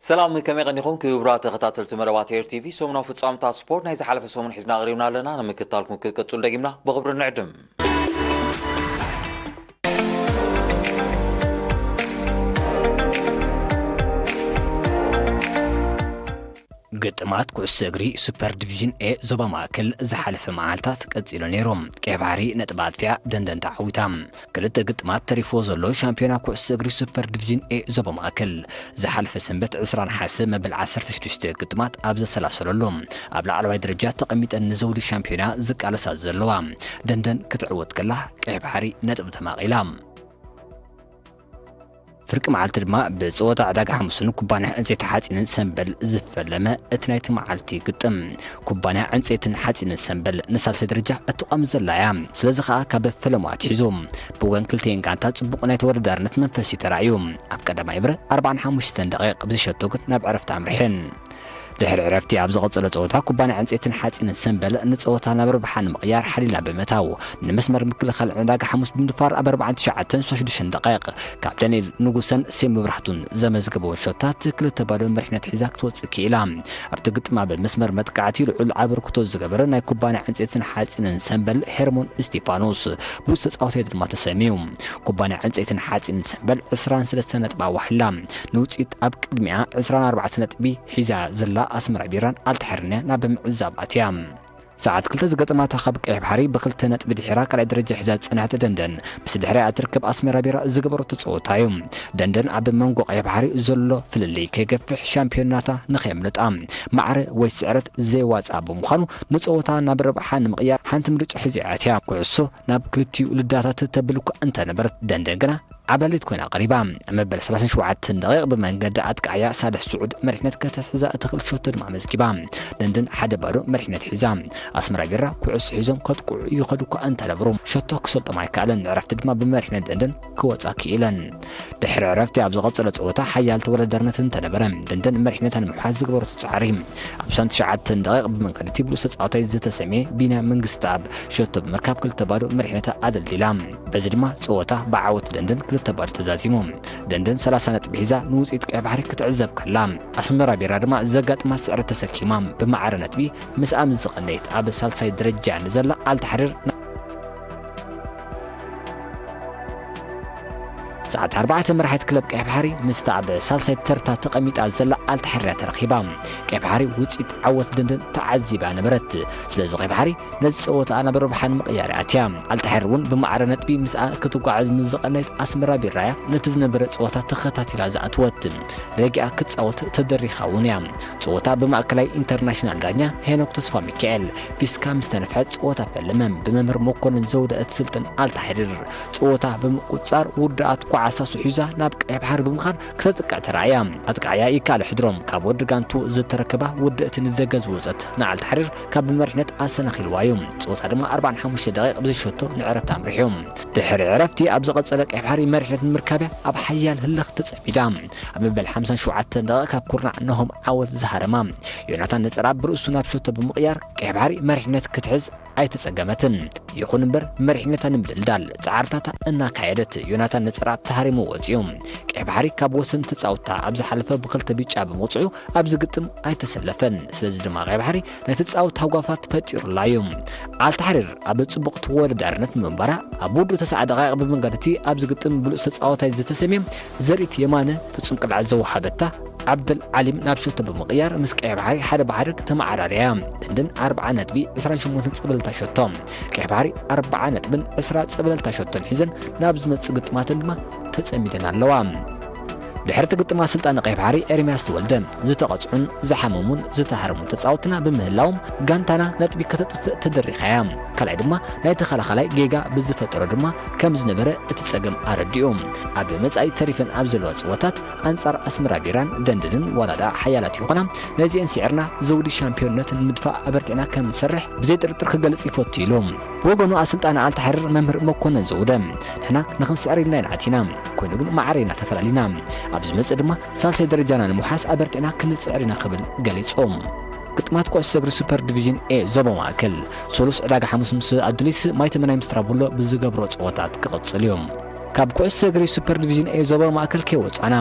ሰላም፣ ከመይ ቀኒኹም ክቡራት ተኸታተልቲ መደባት ኤር ቲቪ? ሰሙናዊ ፍጻመታት ስፖርት ናይ ዝሓለፈ ሰሙን ሒዝና ኣቕሪብና ኣለና። ንምክትታልኩም ክትቀጽሉ ደጊምና ብኽብሪ ንዕድም። ግጥማት ኩዕሶ እግሪ ሱፐር ዲቪዥን ኤ ዞባ ማእከል ዝሓለፈ መዓልታት ቀጺሉ ነይሩ። ቀይ ባሕሪ ነጥቢ ኣጥፊኣ ደንደን ተዓዊታ። ክልተ ግጥማት ተሪፍዎ ዘሎ ሻምፒዮና ኩዕሶ እግሪ ሱፐር ዲቪዥን ኤ ዞባ ማእከል ዝሓለፈ ሰንበት ዕስራ ነሓሰ መበል ዓሰርተ ሽዱሽተ ግጥማት ኣብ ዘሰላሰለሉ፣ ኣብ ላዕለዋይ ደረጃ ተቐሚጠን ንዘውዲ ሻምፒዮና ዝቃለሳ ዘለዋ ደንደን ክትዕወት ከላ፣ ቀይ ባሕሪ ነጥቢ ተማቒላ። ፍርቂ መዓልቲ ድማ ብጸወታ ዕዳጋ ሓሙስን ኩባንያ ዕንጸይቲ ሓጺንን ሰምበል ዝፈለመ እቲ ናይቲ መዓልቲ ግጥም። ኩባንያ ዕንጸይትን ሓጺንን ሰምበል ንሳልሳይ ደረጃ እትቋም ዘላ እያ። ስለዚ ከኣ ካብ ፈለማ ኣትሒዙ ብወገን ክልቲኤን ጋንታ ጽቡቕ ናይ ተወዳዳርነት መንፈስ እዩ ተራእዩ። ኣብ ቀዳማይ ብረ ኣርባዓን ሓሙሽተን ደቂቕ ብዝሸቶ ግን ናብ ዕረፍቲ ኣምሪሐን። ድሕሪ ዕረፍቲ ኣብ ዝቐጸለ ጸወታ ኩባንያ ዕንጸይትን ሓጺንን ሰምበል ንጸወታ ናብ ረብሓ ንምቕያር ሓሊላ ብምእታው ንመስመር ምክልኻል ዕዳጋ ሓሙስ ብምድፋር ኣብ ኣርባዓን ትሽዓተን ሽዱሽተን ደቂቕ ካብ ዳንኤል ንጉሰን ሴም መብራህቱን ዘመዝገበውን ሾታት ክልተ ባዶ መሪሕነት ሒዛ ክትወጽእ ክኢላ። ኣብቲ ግጥም ኣብ መስመር መጥቃዕቲ ልዑል ኣበርክቶ ዝገበረ ናይ ኩባንያ ዕንጸይትን ሓጺንን ሰምበል ሄርሞን እስቲፋኖስ ብሉጽ ተጻዋታይ ድማ ተሰምዩ። ኩባንያ ዕንጸይትን ሓጺንን ሰምበል ዕስራን ሰለስተን ነጥቢ ኣዋሒላ። ንውጽኢት ኣብ ቅድሚኣ ዕስራን ኣርባዕተን ነጥቢ ሒዛ ዘላ ኣስመራ ቢራን ኣልታሕሪን እያ ናብ ምዕዛብ ኣትያ። ሰዓት ክልተ ዝገጠማታ ካብ ቀይሕ ባሕሪ ብክልተ ነጥቢ ድሒራ ካልኣይ ደረጃ ሒዛ ዝጸንሐት ደንደን፣ ምስ ድሕሪኣ እትርከብ ኣስመራ ቢራ ዝገበረቶ ጸወታ እዩ። ደንደን ኣብ መንጎ ቀይሕ ባሕሪ ዘሎ ፍልልይ ከይገፍሕ፣ ሻምፒዮናታ ንኸየምልጣ ማዕረ ወይ ስዕረት ዘየዋጽኣ ብምዃኑ፣ ንጸወታ ናብ ረብሓ ንምቕያር ሓንቲ ምርጫ ሒዛ እያ ኣትያ። ኩዕሶ ናብ ክልቲኡ ልዳታት ተብል እኳ እንተነበረት፣ ደንደን ግና ዓብላሊት ኮይና ቀሪባ። ኣብ መበል ሰላሳን ሸውዓተን ደቂቕ ብመንገዲ ኣጥቃዕያ ሳልሕ ስዑድ መሪሕነት ከተትሕዛ እትኽእል ሸቶ ድማ ኣመዝጊባ። ደንደን ሓደ ባዶ መሪሕነት ሒዛ። ኣስመራ ቢራ ኩዕሶ ሒዞም ከጥቅዑ ይኸዱ እኳ እንተነበሩ፣ ሸቶ ክሰልጦም ኣይከኣለን። ዕረፍቲ ድማ ብመሪሕነት ደንደን ክወጻ ክኢለን። ድሕሪ ዕረፍቲ ኣብ ዝቐጸለ ጸወታ ሓያል ተወዳዳርነት እንተነበረ፣ ደንደን መሪሕነታ ንምሓዝ ዝገበረቶ ጻዕሪ ኣብ ሱሳን ትሽዓተን ደቂቕ ብመንገዲ እቲ ብሉጽ ተጻዋታይ ዝተሰምየ ቢንያም መንግስተኣብ ሸቶ ብምርካብ ክልተ ባዶ መሪሕነታ ኣደልዲላ። በዚ ድማ ጸወታ ብዓወት ደንደን ክልተ ባዶ ተዛዚሙ። ደንደን ሰላሳ ነጥቢ ሒዛ ንውጽኢት ቀይ ባሕሪ ክትዕዘብ ከላ፣ ኣስመራ ቢራ ድማ ዘጋጥማ ስዕረት ተሰኪማ ብማዕረ ነጥቢ ምስኣ ምስ ዝቐነየት ኣብ ሳልሳይ ደረጃ ንዘላ ኣልታሕሪር ሰዓት ኣርባዕተ መራሒት ክለብ ቀይ ባሕሪ ምስታ ኣብ ሳልሳይ ተርታ ተቐሚጣ ዘላ ኣልታሕሪር ተረኺባ። ቀይ ባሕሪ ውጽኢት ዓወት ደንደን ተዓዚባ ነበረት። ስለዚ ቀይ ባሕሪ ነዚ ጸወታ ናብ ረብሓ ንምቕያር እያ ኣትያ። ኣልታሕሪር እውን ብማዕረ ነጥቢ ምስኣ ክትጓዓዝ ምስ ዝቐነየት ኣስመራ ቢራ እያ ነቲ ዝነበረ ጸወታ ተኸታቲላ ዝኣትወት። ረጊኣ ክትጻወት ተደሪኻ እውን እያ። ጸወታ ብማእከላይ ኢንተርናሽናል ዳኛ ሄኖክ ተስፋ ሚካኤል ፊስካ ምስ ተነፍሐ ጸወታ ፈለመ። ብመምህር መኮንን ዘውደ እትስልጥን ኣልታሕሪር ጸወታ ብምቁጽጻር ውድኣት ኳዕሳ ስሒዛ ናብ ቀይ ባሕሪ ብምኻድ ክተጥቅዕ ተራእያ። ኣጥቃዕያ ይከኣል ሕድሮም ካብ ወዲ ጋንቱ ዝተረከባ ውድእቲ ንደገ ዝወጸት ንኣልታሕሪር ካብ መሪሕነት ኣሰናኺልዋ እዩ። ጸወታ ድማ ኣርባዓን ሓሙሽተ ደቂቕ ብዝሸቶ ንዕረፍቲ ኣምሪሑ። ድሕሪ ዕረፍቲ ኣብ ዝቐጸለ ቀይ ባሕሪ መሪሕነት ንምርካብያ ኣብ ሓያል ህልኽ ተጸሚዳ። ኣብ መበል ሓምሳን ሸውዓተን ደቂቕ ካብ ኩርናዕ ነሆም ዓወት ዝሃረማ ዮናታን ነጸራ ብርእሱ ናብ ሸቶ ብምቕያር ቀይ ባሕሪ መሪሕነት ክትሕዝ ኣይተጸገመትን። ይኹን እምበር መሪሕነታ ንምድልዳል ጻዕርታታ እናካየደት ዮናታን ነጸራ ተሃሪሙ ወጺኡ። ቀይ ባሕሪ ካብ ወሰን ተጻውታ ኣብ ዝሓለፈ ብክልተ ቢጫ ብምቕጽዑ ኣብዚ ግጥም ኣይተሰለፈን። ስለዚ ድማ ቀይ ባሕሪ ናይ ተጻውታ ጓፋት ፈጢሩላ እዩ። ኣልታሕሪር ኣብ ጽቡቕ ተወዳዳርነት ምንባራ ኣብ ውዱእ ተስዓ ደቃይቕ ብመንገድቲ ኣብዚ ግጥም ብሉጽ ተጻዋታይ ዝተሰምየ ዘርኢት የማነ ፍጹም ቅድዓት ዘወሃበታ ዓብደል ዓሊም ናብ ሸቶ ብምቕያር ምስ ቀይ ባሕሪ ሓደ ብሓደ ተመዓራርያ። ደንደን ኣርብዓ ነጥቢ ዕስራን ሸሞንተን ጸብለልታ ሸቶ፣ ቀይ ባሕሪ ኣርብዓ ነጥብን ዕስራ ጸብለልታ ሸቶን ሒዘን ናብ ዝመጽእ ግጥማተን ድማ ተጸሚደን ኣለዋ። ድሕርቲ ግጥም ኣሰልጣኒ ቀይ ባሕሪ ኤርምያስ ተወልደ ዝተቐጽዑን ዝሓመሙን ዝተሃረሙን ተጻወትና ብምህላዎም ጋንታና ነጥቢ ከተጥፍእ ተደሪኻ እያ። ካልኣይ ድማ ናይ ተኸላኻላይ ጌጋ ብዝፈጠሮ ድማ ከም ዝነበረ እቲ ጸገም ኣረዲኡ። ኣብ መጻኢ ተሪፈን ኣብ ዘለዋ ጸወታት ኣንጻር ኣስመራ ቢራን ደንደንን ዋላ ደኣ ሓያላት ይኾና፣ ነዚኤን ስዒርና ዘውዲ ሻምፒዮንነት ንምድፋእ ኣበርቲዕና ከም ንሰርሕ ብዘይ ጥርጥር ክገልጽ ይፈቱ ኢሉ። ብወገኑ ኣሰልጣኒ ኣልታሕሪር መምህር መኮነን ዘውደ፣ ንሕና ንኽንስዕር ኢልና ኢና ኣቲና፣ ኮይኑ ግን ማዕረ ኢና ተፈላሊና። ኣብ ዝመጽእ ድማ ሳልሳይ ደረጃና ንምውሓስ ኣበርቲዕና ክንጽዕር ኢና ክብል ገሊጹ። ግጥማት ኩዕሶ እግሪ ሱፐር ዲቪዥን ኤ ዞባ ማእከል፣ ሰሉስ ዕዳጋ ሓሙስ ምስ ኣዱሊስ ማይ ተመናይ ምስ ትራቡሎ ብዝገብሮ ጸወታት ክቕጽል እዩ። ካብ ኩዕሶ እግሪ ሱፐር ዲቪዥን ኤ ዞባ ማእከል ከይወጻና፣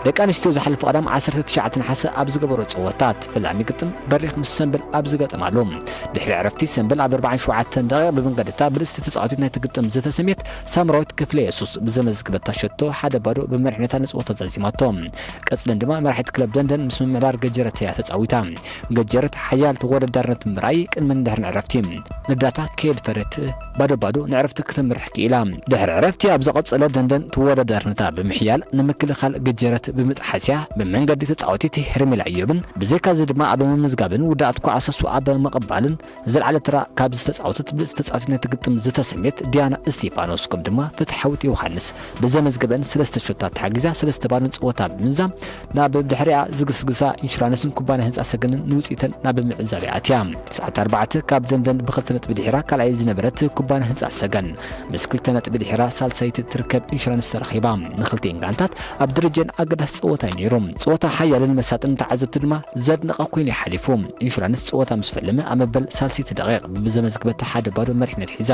ደቂ ኣንስትዮ ዝሓለፈ ቀዳም ዓሰርተ ትሽዓተ ነሓሰ ኣብ ዝገበሮ ጸወታ፣ እቲ ፈላሚ ግጥም በሪኽ ምስ ሰምበል ኣብ ዝገጠማሉ፣ ድሕሪ ዕረፍቲ ሰምበል ኣብ ኣርባዓን ሸውዓተን ደቂቕ ብመንገድታ ብልጽቲ ተጻዋቲት ናይቲ ግጥም ዝተሰምየት ሳምራዊት ክፍለ የሱስ ብዘመዝግበታ ሸቶ ሓደ ባዶ ብመሪሕነታ ንጸወታ ዛዚማቶ። ቀጽለን ድማ መራሒት ክለብ ደንደን ምስ ምምሕዳር ገጀረት እያ ተጻዊታ። ገጀረት ሓያል ተወዳዳርነት ብምርኣይ ቅድምን ድሕርን ዕረፍቲ ንዳታ ከየድፈረት ባዶ ባዶ ንዕረፍቲ ክትምርሕ ክኢላ። ድሕሪ ዕረፍቲ ኣብ ዝቐጸለ ደንደን ተወዳዳርነታ ብምሕያል ንምክልኻል ገጀረት ብምጥሓስ እያ ብመንገዲ ተጻዋቲት ሄርሜላ እዮብን ብዘይካዚ ድማ ኣብ ምምዝጋብን ውዳኣት ኳዕሳ ሱኣ ብምቕባልን ዝለዓለ ተራ ካብ ዝተጻወተት ብልጽቲ ተጻዋቲት ናይቲ ግጥም ዝተሰምየት ዲያና እስቴፋኖስ፣ ከም ድማ ፍትሓዊት ዮሃንስ ብዘመዝገበን ሰለስተ ሸቶታት ተሓጊዛ ሰለስተ ባዶ ንጸወታ ብምዛም ናብ ድሕሪኣ ዝግስግሳ ኢንሹራንስን ኩባንያ ህንጻ ሰገንን ንውጽኢተን ናብ ምዕዛብ እያ ኣትያ። ሰዓት ኣርባዕተ ካብ ደንደን ብክልተ ነጥቢ ድሒራ ካልኣይ ዝነበረት ኩባንያ ህንጻ ሰገን ምስ ክልተ ነጥቢ ድሒራ ሳልሳይቲ ትርከብ ኢንሹራንስ ተረኺባ። ንክልቲኤን ጋንታት ኣብ ደረጃን ኣገዳሲ ጸወታ እዩ ነይሩ። ጸወታ ሓያልን መሳጥን ተዓዘብቲ ድማ ዘድነቐ ኮይኑ ይሓሊፉ። ኢንሹራንስ ጸወታ ምስ ፈለመ ኣብ መበል ሳልሰይቲ ደቂቕ ብዘመዝግበታ ሓደ ባዶ መሪሕነት ሒዛ።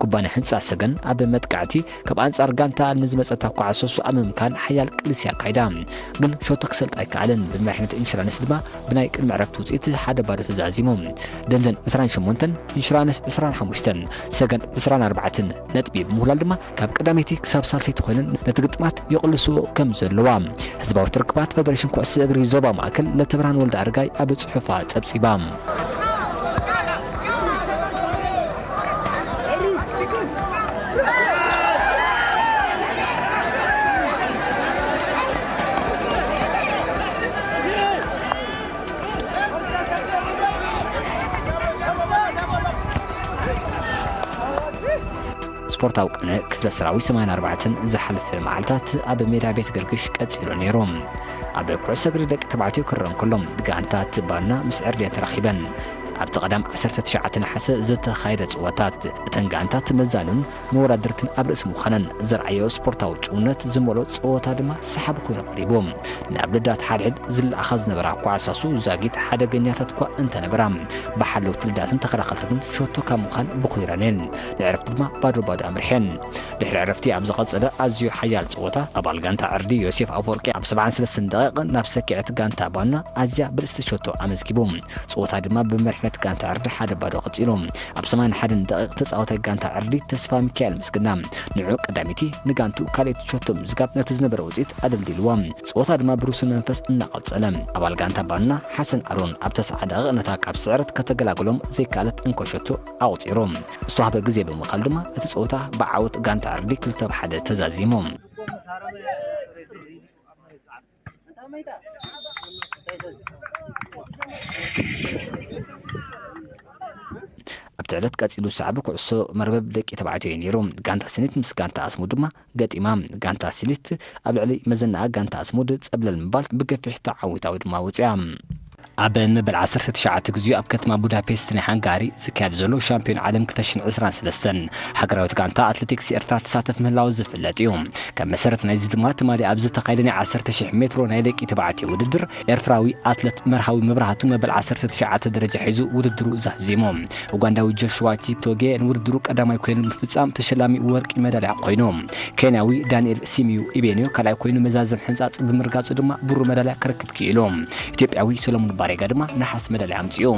ኩባንያ ህንጻ ሰገን ኣብ መጥቃዕቲ ካብ ኣንጻር ጋንታ ንዝመጸታ ኳዕሶ ሱኣ ምምካን ሓያል ቅልሲ ኣካይዳ። ግን ሸቶ ክሰልጥ ኣይከኣለን። ብመሪሕነት ኢንሹራንስ ድማ ብናይ ቅድሚ ዕረፍቲ ውጽኢት ሓደ ባዶ ተዛዚሙ። ደንደን ዕስራን ሸሞንተን፣ ኢንሹራንስ ዕስራን ሓሙሽተን፣ ሰገን ዕስራን ኣርባዕተን ነጥቢ ብምውላል ድማ ካብ ቀዳመይቲ ክሳብ ሳልሰይቲ ኮይነን ነቲ ግጥማት ይቕልስዎ ከም ዘለዋ ህዝባዊ ርክባት ፈደሬሽን ኩዕሶ እግሪ ዞባ ማእከል ለተብርሃን ወልደ ኣረጋይ ኣብ ጽሑፋ ጸብጺባ። ስፖርታዊ ቅነ ክፍለ ሰራዊት ሰማንያን ኣርባዕተን ዝሓለፈ መዓልታት ኣብ ሜዳ ቤት ገርግሽ ቀጺሉ ነይሩ። ኣብ ኩዕሶ እግሪ ደቂ ተባዕትዮ ክረአ እንከሎ፣ ጋንታት ባና ምስ ዕርድየን ተራኺበን። ኣብቲ ቀዳም ዓሰርተ ትሽዓተ ነሓሰ ዝተኻየደ ጸወታት፣ እተን ጋንታት መዛኑን መወዳድርትን ኣብ ርእሲ ምዃነን ዘርኣዮ ስፖርታዊ ጭውነት ዝመልኦ ጸወታ ድማ ሰሓቢ ኮይኑ ቀሪቡ። ናብ ልዳት ሓድሕድ ዝለኣኻ ዝነበራ ኳዕሳሱ ዛጊት ሓደገኛታት እኳ እንተነበራ፣ ብሓለውቲ ልዳትን ተኸላኸልትን ሸቶ ካብ ምዃን ብኹይረን እየን። ንዕረፍቲ ድማ ባዶ ባዶ ኣምሪሐን። ድሕሪ ዕረፍቲ ኣብ ዝቐጸለ ኣዝዩ ሓያል ጸወታ፣ ኣባል ጋንታ ዕርዲ ዮሴፍ ኣፈወርቂ ኣብ ሰብዓን ሰለስተን ደቂቕ ናብ ሰኪዐት ጋንታ ባና ኣዝያ ብልጽቲ ሸቶ ኣመዝጊቡ። ጸወታ ድማ ብመሪሕነት ጋንታ ዕርዲ ሓደ ባዶ ቀጺሉ። ኣብ ሰማንያን ሓደን ደቂቕ ተጻዋታይ ጋንታ ዕርዲ ተስፋ ሚካኤል ምስግና ንዑ ቀዳሚቲ ንጋንቱ ካልኣይቲ ሸቶ ምዝጋብ ነቲ ዝነበረ ውጽኢት ኣደልዲልዎ። ጸወታ ድማ ብሩስን መንፈስ እናቐጸለ፣ ኣባል ጋንታ ባና ሓሰን ኣሮን ኣብ ተስዓ ደቂቕ ነታ ካብ ስዕረት ከተገላግሎም ዘይከኣለት እንኮ ሸቶ ኣቑጺሩ። ዝተዋህበ ግዜ ብምኻል ድማ እቲ ጸወታ ብዓወት ጋንታ ዕርዲ ክልተ ብ ሓደ ተዛዚሙ። ኣብቲ ዕለት ቀጺሉ ሳዕቢ ኩዕሶ መርበብ ደቂ ተባዕትዮ እዩ ነይሩ። ጋንታ ስኒት ምስ ጋንታ ኣስሙ ድማ ገጢማ። ጋንታ ስኒት ኣብ ልዕሊ መዘናኣ ጋንታ ኣስሙድ ጸብለል ምባል ብገፊሕ ተዓዊታዊ ድማ ወጺኣ። ኣብ መበል ዓሰርተ ትሽዓተ ግዚኡ ኣብ ከተማ ቡዳፔስት ናይ ሃንጋሪ ዝካየድ ዘሎ ሻምፒዮን ዓለም ክልተ ሽሕን ዕስራን ሰለስተን ሃገራዊት ጋንታ ኣትሌቲክስ ኤርትራ ትሳተፍ ምህላው ዝፍለጥ እዩ። ከም መሰረት ናይዚ ድማ ትማሊ ኣብ ዝተኻየደ ናይ ዓሰርተ ሽሕ ሜትሮ ናይ ደቂ ተባዕትዮ ውድድር ኤርትራዊ ኣትለት መርሃዊ መብራህቱ መበል ዓሰርተ ትሽዓተ ደረጃ ሒዙ ውድድሩ ዛዚሙ። ኡጋንዳዊ ጆሽዋ ቺፕቶጌ ንውድድሩ ቀዳማይ ኮይኑ ብምፍጻም ተሸላሚ ወርቂ መዳልያ ኮይኑ። ኬንያዊ ዳንኤል ሲሚዩ ኢቤንዮ ካልኣይ ኮይኑ መዛዘም ሕንጻጽ ብምርጋጹ ድማ ብሩር መዳልያ ክረክብ ክኢሉ። ኢትዮጵያዊ ሰሎሞን ባሬጋ ድማ ነሓስ መዳልያ ኣምጺኡ።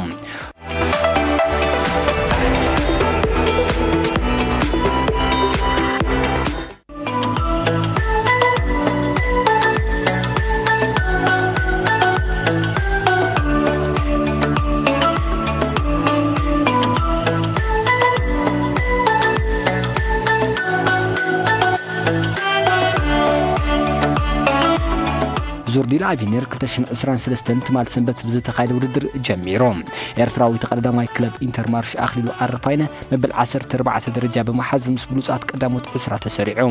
ዙር ዲ ላቪኒር ክልተ ሽሕን ዕስራን ሰለስተን ትማል ሰንበት ብዝተኻየደ ውድድር ጀሚሩ። ኤርትራዊ ተቐዳዳማይ ክለብ ኢንተርማርሽ ኣኽሊሉ ኣረፋይነ መበል ዓሰርተ ኣርባዕተ ደረጃ ብምሓዝ ምስ ብሉጻት ቀዳሞት ዕስራ ተሰሪዑ።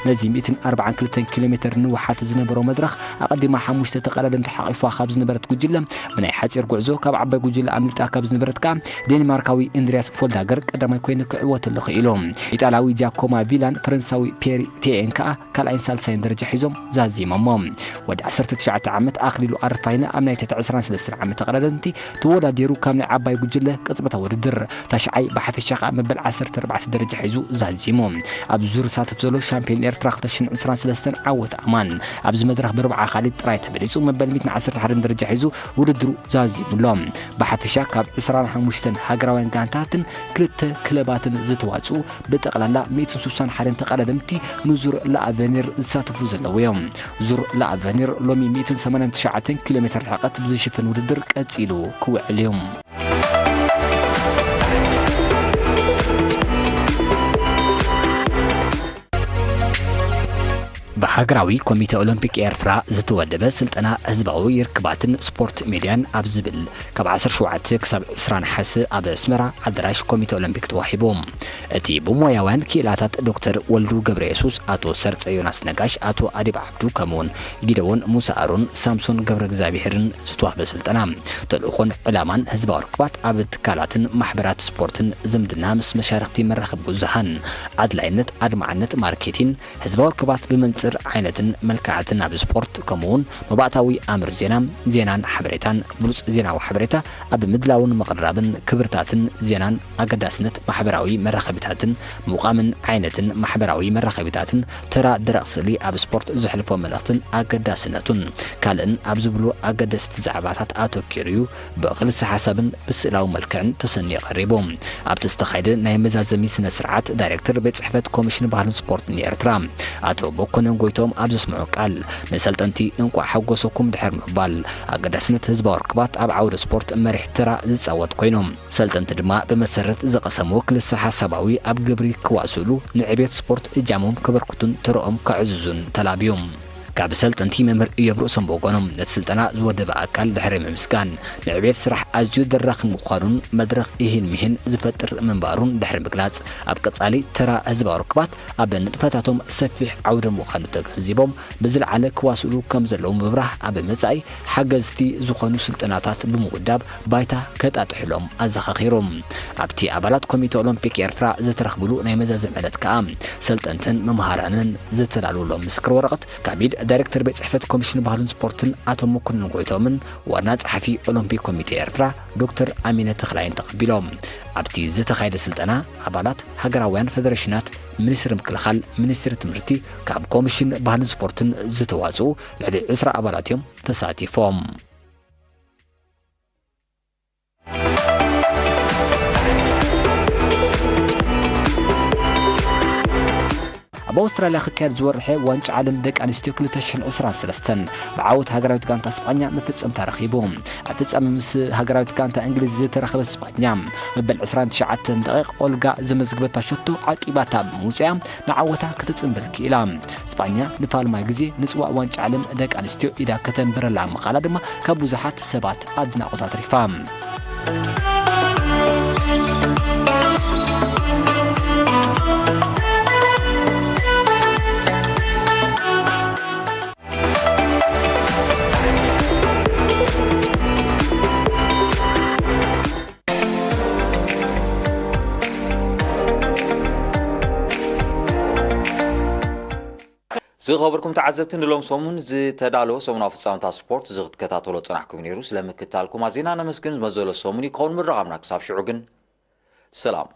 ነዚ ሚእትን ኣርባዓን ክልተን ኪሎ ሜተር ንውሓት ዝነበሮ መድረኽ ኣቐዲማ ሓሙሽተ ተቐዳደምቲ ሓቒፋ ካብ ዝነበረት ጉጅለ ብናይ ሓጺር ጉዕዞ ካብ ዓባይ ጉጅለ ኣምሊጣ ካብ ዝነበረት ከኣ ዴንማርካዊ እንድሪያስ ፎልዳገር ቀዳማይ ኮይኑ ክዕወተሉ ክኢሉ። ኢጣልያዊ ጃኮማ ቪላን ፈረንሳዊ ፔሪ ቴኤን ከኣ ካልኣይን ሳልሳይን ደረጃ ሒዞም ዛዚሞሞ። ወዲ ትሽዓተ ዓመት ኣኽሊሉ ኣረፋይነ ኣብ ናይ ትሕቲ ዕስራን ሰለስተን ዓመት ተቐዳደምቲ ተወዳዲሩ ካብ ናይ ዓባይ ጉጅለ ቅጽበታዊ ውድድር ታሽዓይ ብሓፈሻ ከኣ መበል ዓሰርተ ኣርባዕተ ደረጃ ሒዙ ዛዚሙ። ኣብ ዙር ዝሳተፍ ዘሎ ሻምፒዮን ኤርትራ ክልተ ሽሕን ዕስራን ሰለስተን ዓወት ኣማን ኣብዚ መድረኽ ብርብዓ ኣኻሊት ጥራይ ተበሊጹ መበል ሚእትን ዓሰርተ ሓደን ደረጃ ሒዙ ውድድሩ ዛዚሙ ኣሎ። ብሓፈሻ ካብ ዕስራን ሓሙሽተን ሃገራውያን ጋንታትን ክልተ ክለባትን ዝተዋጽኡ ብጠቕላላ ሚእትን ስሳን ሓደን ተቐዳደምቲ ንዙር ለኣቨኒር ዝሳተፉ ዘለዉ እዮም። ዙር ለኣቨኒር ሎሚ ሚእትን ሰማንያን ትሽዓተን ኪሎ ሜትር ርሕቀት ብዝሽፍን ውድድር ቀጺሉ ክውዕል እዩ። ብሃገራዊ ኮሚተ ኦሎምፒክ ኤርትራ ዝተወደበ ስልጠና ህዝባዊ ርክባትን ስፖርት ሜድያን ኣብ ዝብል ካብ ዓሰርተ ሸውዓተ ክሳብ ዕስራ ነሓሰ ኣብ ኣስመራ ኣዳራሽ ኮሚተ ኦሎምፒክ ተዋሂቡ። እቲ ብሞያውያን ክኢላታት ዶክተር ወልዱ ገብረየሱስ፣ ኣቶ ሰርጸ ዮናስ ነጋሽ፣ ኣቶ ኣዲብ ዓብዱ ከምኡውን ጊደዎን ሙሳ ኣሮን ሳምሶን ገብረ እግዚኣብሄርን ዝተዋህበ ስልጠና ተልእኾን ዕላማን ህዝባዊ ርክባት ኣብ ትካላትን ማሕበራት ስፖርትን ዝምድና ምስ መሻርክቲ መራኸቢ ብዙሃን ኣድላይነት ኣድማዕነት ማርኬቲን ህዝባዊ ርክባት ብመንጽር ዓይነትን መልክዓትን ኣብ ስፖርት ከምኡውን መባእታዊ ኣምር ዜና ዜናን ሓበሬታን ብሉጽ ዜናዊ ሓበሬታ ኣብ ምድላውን ምቕራብን ክብርታትን ዜናን ኣገዳስነት ማሕበራዊ መራኸቢታትን ምቋምን ዓይነትን ማሕበራዊ መራኸቢታትን ተራ ደረቕ ስእሊ ኣብ ስፖርት ዘሕልፎ መልእኽትን ኣገዳስነቱን ካልእን ኣብ ዝብሉ ኣገደስቲ ዛዕባታት ኣተኪሩ እዩ ብክልሰ ሓሳብን ብስእላዊ መልክዕን ተሰንዩ ቀሪቡ። ኣብቲ ዝተኻየደ ናይ መዛዘሚ ስነ ስርዓት ዳይሬክተር ቤት ጽሕፈት ኮሚሽን ባህልን ስፖርትን ኤርትራ ኣቶ መኮነን ጎይቶም ኣብ ዘስምዖ ቃል ንሰልጠንቲ እንቋዕ ሓጎሰኩም ድሕር ምባል ኣገዳስነት ህዝባዊ ርክባት ኣብ ዓውዲ ስፖርት መሪሕ ተራ ዝጻወት ኮይኑ ሰልጠንቲ ድማ ብመሰረት ዝቐሰምዎ ክልሰ ሓሳባዊ ኣብ ግብሪ ክዋስሉ ንዕቤት ስፖርት እጃሞም ከበርክቱን ተረኦም ከዕዝዙን ተላብዮም። ካብ ሰልጠንቲ መምህር እዮብ ርእሶም ብወገኖም ነቲ ስልጠና ዝወደበ ኣካል ድሕሪ ምምስጋን ንዕቤት ስራሕ ኣዝዩ ደራኺ ምዃኑን መድረኽ ኢሂን ሚሂን ዝፈጥር ምንባሩን ድሕሪ ምግላጽ ኣብ ቀጻሊ ተራ ህዝባዊ ርክባት ኣብ ንጥፈታቶም ሰፊሕ ዓውደ ምዃኑ ተገንዚቦም ብዝለዓለ ክዋስሉ ከም ዘለዎም ብምብራህ ኣብ መጻኢ ሓገዝቲ ዝኾኑ ስልጠናታት ብምውዳብ ባይታ ከጣጥሕሎም ኣዘኻኺሮም። ኣብቲ ኣባላት ኮሚተ ኦሎምፒክ ኤርትራ ዝተረኽብሉ ናይ መዛዘሚ ዕለት ከኣ ሰልጠንትን መምሃራንን ዝተዳለወሎም ምስክር ወረቐት ካብ ኢድ ዳይሬክተር ቤት ጽሕፈት ኮሚሽን ባህልን ስፖርትን ኣቶ መኮንን ጎይቶምን ዋና ጸሓፊ ኦሎምፒክ ኮሚቴ ኤርትራ ዶክተር ኣሚነ ተኽላይን ተቐቢሎም። ኣብቲ ዝተኻየደ ስልጠና ኣባላት ሃገራውያን ፈደረሽናት፣ ሚኒስትሪ ምክልኻል፣ ሚኒስትሪ ትምህርቲ፣ ካብ ኮሚሽን ባህልን ስፖርትን ዝተዋጽኡ ልዕሊ ዕስራ ኣባላት እዮም ተሳቲፎም። ኣብ ኣውስትራልያ ክካየድ ዝወርሐ ዋንጫ ዓለም ደቂ ኣንስትዮ ክልተ ሽሕን ዕስራን ሰለስተን ብዓወት ሃገራዊት ጋንታ ስጳኛ መፈጸምታ ረኺቡ። ኣብ ፍጻመ ምስ ሃገራዊት ጋንታ እንግሊዝ ዝተረኸበት ስጳኛ መበል ዕስራን ትሽዓተን ደቂቕ ኦልጋ ዘመዝግበታ ሸቶ ዓቂባታ ብምውፅያ ንዓወታ ክትጽንብል ክኢላ። ስጳኛ ንፋልማይ ግዜ ንጽዋዕ ዋንጫ ዓለም ደቂ ኣንስትዮ ኢዳ ከተንብረላ ምኻላ ድማ ካብ ብዙሓት ሰባት ኣድናቖት ኣትሪፋ። ዝኸበርኩም ተዓዘብቲ፣ ንሎም ሰሙን ዝተዳለወ ሰሙናዊ ፍጻመታት ስፖርት እዚ ክትከታተሎ ጸናሕኩም ነይሩ። ስለምክትታልኩም ኣዚና ነመስግን። መዘሎ ሰሙን ይከውን ምርቓምና። ክሳብ ሽዑ ግን ሰላም።